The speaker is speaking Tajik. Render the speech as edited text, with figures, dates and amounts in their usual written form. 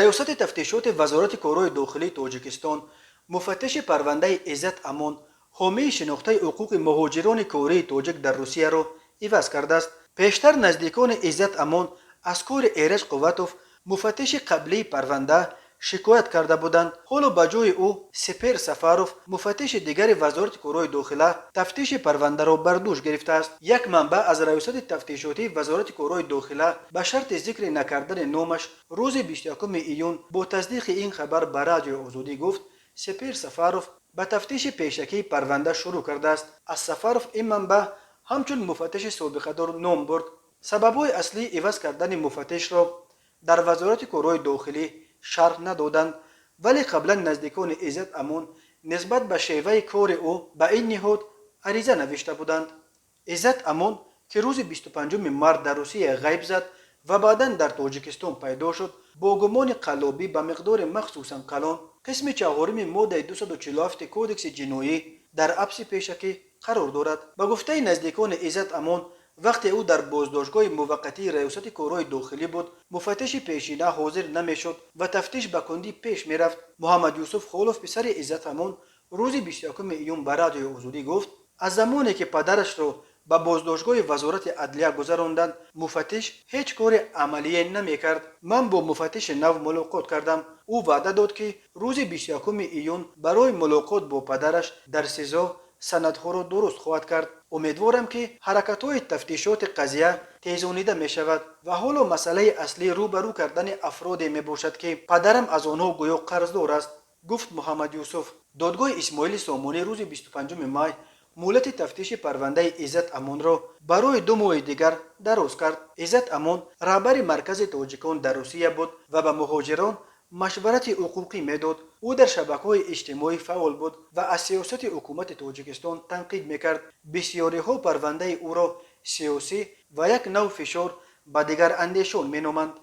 Раёсати тафтишоти Вазорати корҳои дохилии Тоҷикистон муфаттиши парвандаи Иззат Амон, ҳомии шинохтаи ҳуқуқи муҳоҷирони кории тоҷик дар Русияро, иваз кардааст. Пештар наздикони Иззат Амон аз кори Эраҷ Қувватов, муфаттиши қаблии парванда, шикоят карда буданд. Ҳоло ба ҷои ӯ Сипер Сафаров, муфаттиши дигари Вазорати корҳои дохила, тафтиши парвандаро бар дӯш гирифтааст. Як манбаъ аз Раёсати тафтишотии Вазорати корҳои дохила ба шарти зикри накардани номаш рӯзи 21 июн бо тасдиқи ин хабар ба Радиои Озодӣ гуфт, Сипер Сафаров ба тафтиши пешакии парванда шурӯъ кардааст. Аз Сафаров ин манбаъ ҳамчун муфаттиши собиқадор ном бурд. Сабабҳои аслии иваз кардани муфаттишро дар Вазорати корҳои дохилӣ шарҳ надоданд, вале қаблан наздикони Иззат Амон нисбат ба шеваи кори ӯ ба ин ниҳод ариза навишта буданд. Иззат Амон, ки рӯзи 25 март дар Русия ғайб зад ва баъдан дар Тоҷикистон пайдо шуд, бо гумони қаллобӣ ба миқдори махсусан калон, қисми чаҳоруми моддаи 247 Кодекси ҷиноӣ, дар ҳабси пешакӣ қарор дорад. Ба гуфтаи наздикони Иззат Амон, вақте ӯ дар боздоштгоҳи муваққатии Раёсати корҳои дохилӣ буд, муфаттиши пешина ҳозир намешуд ва тафтиш ба кундӣ пеш мерафт. Муҳаммадюсуф Холов, писари Иззат Амон, рӯзи 21 июн ба Радиои Озодӣ гуфт, аз замоне ки падарашро ба боздоштгоҳи Вазорати адлия гузаронданд, муфаттиш ҳеҷ кори амалие намекард. «Ман бо муфаттиши нав мулоқот кардам. Ӯ ваъда дод, ки рӯзи 21 июн барои мулоқот бо падараш дар СИЗО санадҳоро дуруст хоҳад кард. Умедворам, ки ҳаракатҳои тафтишоти қазия тезонида мешавад ва ҳоло масъалаи аслӣ рӯ ба рӯ кардани афроде мебошад, ки падарам аз онҳо гӯё қарздор аст», гуфт Муҳаммадюсуф. Додгоҳи Исмоили Сомонӣ рӯзи 25 май муҳлати тафтиши парвандаи Иззат Амонро барои 2 моҳи дигар дароз кард. Иззат Амон раҳбари Маркази тоҷикон дар Русия буд ва ба муҳоҷирон машварати ҳуқуқӣ медод. Ӯ дар шабакаҳои иҷтимоӣ фаъол буд ва аз сиёсати ҳукумати Тоҷикистон танқид мекард. Бисёриҳо парвандаи ӯро сиёсӣ ва як нав фишор ба дигарандешон меноманд.